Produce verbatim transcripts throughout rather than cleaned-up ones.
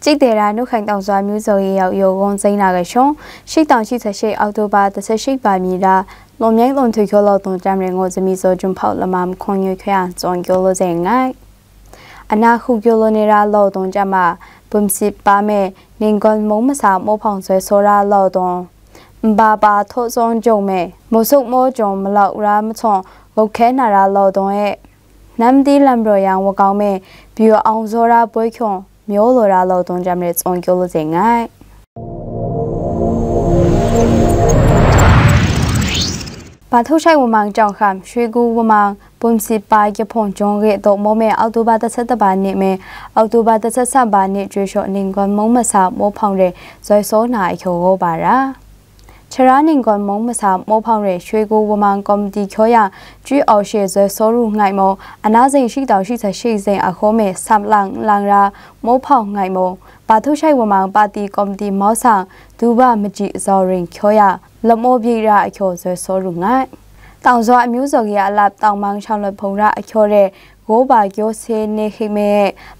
တိတ်တဲရာ နှုတ်ခမ်းတောင်စွာ မျိုးစော်ရေးရောက်ရုံး ဝန်းစိမ်းနာဂရှုံး ရှိတောင်ရှိသရှိ အောက်တိုဘာ တစ်ဆယ့်ရှစ် ပါမီရာ လွန်မြိုက်လွန်ထွေကျော်လောက် တုံ့ပြန်ရငို့ ဇမီစော် ဂျွန်ဖောက်လမမ် ခွန်ယွေခွဲအောင် စွန်ကျော်လို့ ဇင်ငိုက် အနာခုကျော်လို့ နေရာလောက် တုံ့ပြန်မှာ ဘုံစစ်ပါမဲ့ နင်ကွန်မုံမဆာ မောဖောင်ဆွဲစော်ရာလောက် တုံ့ မ္ဘာပါ ထော့စွန်ကြုံမဲ့ မော်ဆုပ်မော်ကြုံ မလောက်ရာမချွန် ဂုတ်ခဲနာရာလောက် တုံ့ရဲ့ နမ်တီလမ်ဘရယံဝကောင်မဲ့ ပြူအောင်စော်ရာပွဲခုံ မျိုးလိုရာလောက် တုံ့ပြန်တဲ့ စွန်ကျော်လို့ ဇင်ငိုက် ပါထုရှိုက်ဝမန်ကြောင့်ခံ ရွှေကူဝမန် ဘုံစစ်ပါကဖုံကျုံးဂေ့တော့ မော်မဲ အောက်တိုဘာ တစ်ဆယ့်တစ် ပါနေ့မဲ အောက်တိုဘာ တစ်ဆယ့်သုံး ပါနေ့ ကျွေးလျှော့ နင်ကွန်မုံမဆာ မော်ဖောင်ရဲ စွဲစော်နာအကျော် ဂော်ပါရာ ချရနင်ကွန်မုံမဆာ မော်ဖောင်ရဲ ရွှေကူဝမန်ကော်မတီ ကျော်ရန် ကျွေးအောင်ရှေ့စွဲစော်ရူငိုက်မော် အနာစိန်ရှိတောင်ရှိသရှိစိန် အခေါ်မဲ ဆမ်လန်လန်ရာ မော်ဖောင်ငိုက်မော် ပါထုရှိုက်ဝမန်ပါတီကော်မတီ မော်ဆန် ဒူဘမကြည့် ဇော်ရင်ကျော်ရန် လမော်ပြေရာအကျော် စွဲစော်ရူငိုက် တောင်စွာအမျိုးစော်ကြီးအလပ် တောင်မန်းချောင်းလွတ်ဖုံရအကျော်ရဲ ဂော်ပါကျော်စေနေခိမဲ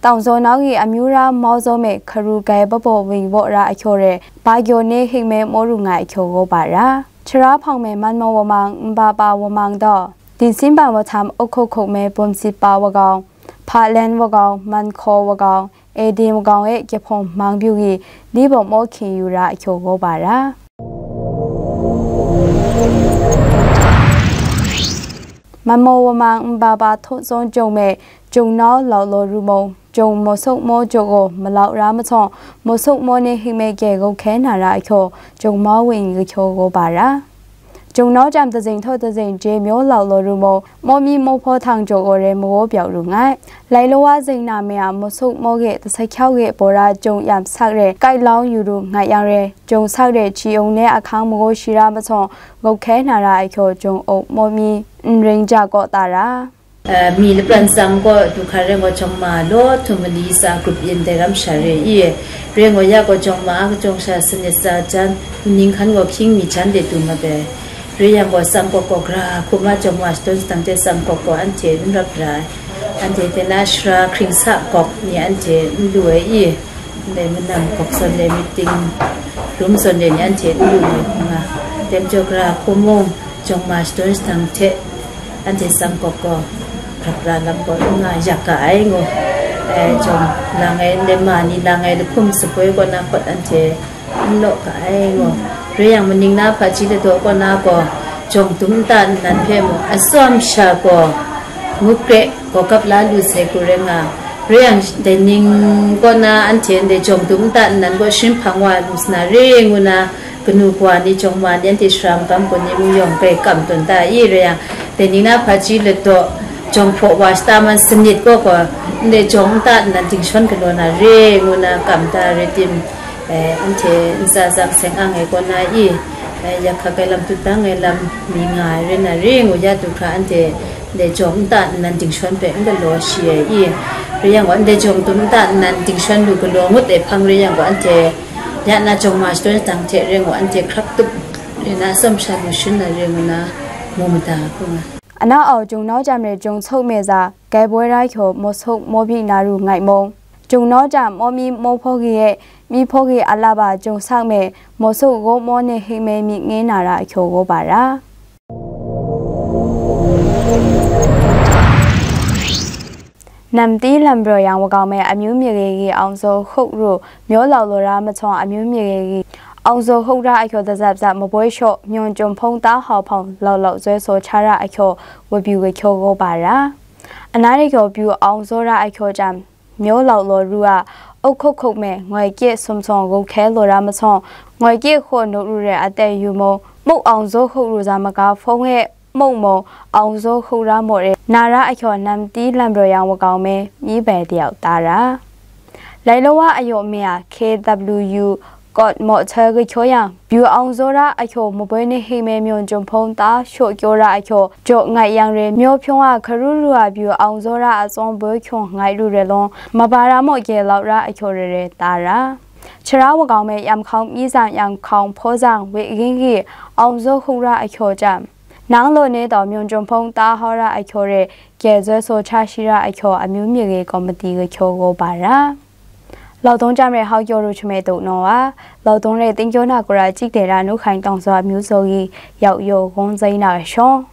တောင်စွာနောက်ကြီးအမျိုးရာမော်စော်မဲ ခရူကဲပပော်ဝိင်ဝော်ရအကျော်ရဲ ပါကျော်နေခိမဲ မော်ရူငိုက်အကျော် ဂော်ပါရာ ချရဖောင်မဲ မန်မော်ဝမန် မ္ဘာပါဝမန်တော့ တင်စင်ပါဝထမ် အုတ်ခုတ်ခုတ်မဲ ဘုံစစ်ပါဝကောင် ဖာလန်ဝကောင် မန်ခေါ်ဝကောင် အေဒင်ဝကောင်ရဲ့ ကဖုံမန်ပြူကြီး ဒီဗော်မော်ခင်ယူရာအကျော် ဂော်ပါရာ မမော်ဝမန် မ္ဘာပါ ထော့စွန်ကြုံမဲ့ ကျုံနောက်လောက်လော်ရူမုံ ကျုံမော်ဆုပ်မော်ကြုံကို မလောက်ရာမချွန် မော်ဆုပ်မော်နေဟိမဲကဲ ဂုတ်ခဲနာရာအကျော် ကျုံမော်ဝိင်ကကျော် ဂော်ပါရာ ကျုံနောက်ကြံတစိန်ထော့တစိန် ကျေမျိုးလောက်လော်ရူမုံ မော်မီမော်ဖော်ထံကျိုးအိုရဲ မဝေါ်ပြောက်ရူငိုက် လိုင်လိုဝါစိန်နာမဲအ မော်ဆုပ်မော်ဂေ့ တစ်ဆယ့်ခြောက်ဂေ့ ပေါ်ရာကျုံယမ်ဆက်ရဲ ကိုက်လောင်းယူရူငိုက်ယံရဲ ကျုံဆက်ရဲ ချီအုံနဲအခန်းမဝေါ်ရှိရာမချွန် ဂုတ်ခဲနာရာအကျော် ကျုံအုပ်မော်မီ အင်ရင်ကြကော့တာရာ အဲ မီလပရန်စမ်ကော ဒုခါရဲငေါ်ချောင်မလို ထုံမလီစာ group in တဲရမ်ရှာရဲ အီ ရဲငေါ်ရကော်ချောင်မကချောင်ရှာစနစ်စာချမ်း မနင်းခန်းငေါ် king မီချမ်းတဲ့တူမပဲ ရဲရံကော်စမ်ကော်ကော်ဂရာခုမချောင်မစတွန်စတန်တဲ့စမ်ကော်ကော် အန်ထေနရပ်ရာ အန်ထေတနာရှရာ ခရင်စကော်နီ အန်ထေလူဝဲ အီ မဲမနမ်ကော်စွန်တဲ့ meeting room စွန်တဲ့နီ အန်ထေလူဝဲ ခုမတဲမချောင်ဂရာခုမုံ ချောင်မစတွန်စတန်တဲ့ အန်တီစမ်ကော်ကော် ခရပ်ရာလမ်ကော် ငါယကအိုင်ငေါ် အဲ ချောင်လငယ် လမနီလငယ် တခုမ်စပွဲကော်နာကော် အန်တီ လော့ကအိုင်ငေါ် ရယံမနင်းနာဖာချီလတော့ကော်နာကော် ချောင်တုံတန်နန်ဖဲမူ အစွမ်ရှာကော် မုကရဲကော်ကပ်လာလူစဲကူရဲငါ ရယံဒဲနင်းကော်နာ အန်တီန်ဒဲချောင်တုံတန်နန်ကော် ရှင်ဖန်ဝါလူစနာ ရငူနာ ကနူကွာနီ ချောင်မနီ အန်တီရှရမ်ကမ်ကော်နီ မူယောင်ကဲကမ်တွန်တအိ ရယံ တဲနင်းနာဖာချီလတော့ ချောင်ဖော်ဝါစတာမန်စနစ်ကော်ကော် အန်တီချောင်တန်နန် တင်ရှွန်ကလော်နာ ရငူနာ ကမ်တရဲတင် အဲ အန်တီ အန်စာစမ်စဲင်အငဲကော်နာ အီ အဲ ယခကဲလမ်တုတငဲလမ် မီငါရဲနာ ရငူရတုခါ အန်တီ ဒဲချောင်တန်နန် တင်ရှွန်ပဲ အန်တီလော်ရှိ အီ ရယံကော် အန်တီချောင်တုံတန်နန် တင်ရှွန်လူကလော်ငုတ် အဲ ဖန် ရယံကော် အန်တီ ယနာချောင်မစတွန်စတန်တဲ့ ရငူ အန်တီ ခရပ်တုပ် ရနာစွမ်ရှာလူရှင်နာ ရငူနာ မူမတာခုငါ အနောက်အောက်ကျုံနောက်ကြံရဲ ကျုံဆုပ်မဲစာ ကဲပွဲရာကျော် မော်ဆုပ်မော်ဘီနာရူငိုက်မုံ ကျုံနောက်ကြံ မော်မီမော်ဖော်ဂေ့ရဲ့ မီဖော်ဂေ့အလဘကျုံဆက်မဲ မော်ဆုပ်ဂေါ်မော်နေဟိမဲ မီငဲနာရာအကျော် ဂော်ပါရာ နမ်တီလမ်ဘရယံဝကောင်မဲ အမျိုးမြေကြီးကြီး အောင်စော်ခုတ်ရူ မျိုးလောက်လော်ရာမချွန် အမျိုးမြေကြီးကြီး အောင်စော်ခုတ်ရာအကျော် တစ်စပ်စပ် မပွဲလျှော့ မြွန်ကျုံဖုံးတားဟော်ဖောင် လောက်လောက်စွဲစော်ချရာအကျော် ဝပြူကကျော် ဂော်ပါရာ အနားရကျော် ပြူအောင်စော်ရာအကျော်ကြံ မျိုးလောက်လော်ရူအ အုတ်ခုတ်ခုတ်မဲ ငွေကစ်ဆွမ်ဆွမ် ဂုတ်ခဲလော်ရာမချွန် ငွေကစ်ခို့နုတ်ရူရဲ အတဲယူမုံ မုတ်အောင်စော်ခုတ်ရူဇာမကာဖုံးရဲ့ မုတ်မုံ အောင်စော်ခုတ်ရာမော်ရဲ နာရာအကျော် နမ်တီလမ်ဘရယံဝကောင်မဲ မီးပဲတယောက်တာရာ လိုင်လိုဝါအယော့မဲ KWU ကော့မော့ချဲကချိုယံ ပြူအောင်စော်ရာအကျော် မပွဲနေဟိမဲ မြွန်ကျုံဖုံးတားလျှော့ကျော်ရာအကျော် ကြော့ငိုက်ယံရဲ မျိုးဖြုံးအ ခရူရူအ ပြူအောင်စော်ရာအစွန်ပွဲချုံငိုက်ရူရဲလွန် မပါရာမော့ကဲလောက်ရာအကျော်ရဲရဲတာရာ ချရဝကောင်မဲ ယံခေါင်မီးစံ ယံခေါင်ဖော်စံ ဝေဂင်းဂီ အောင်စော်ခုတ်ရာအကျော်ကြံ နန်းလိုနေတော့ မြွန်ကျုံဖုံးတားဟော်ရာအကျော်ရဲ ကဲစွဲစော်ချရှိရာအကျော် အမျိုးမြေကြီးကော်မတီကကျော် ဂော်ပါရာ劳动站内好友入去没都弄啊，劳动人丁九那个人记得啦，努看当做မျိုး所以要有工作那个上。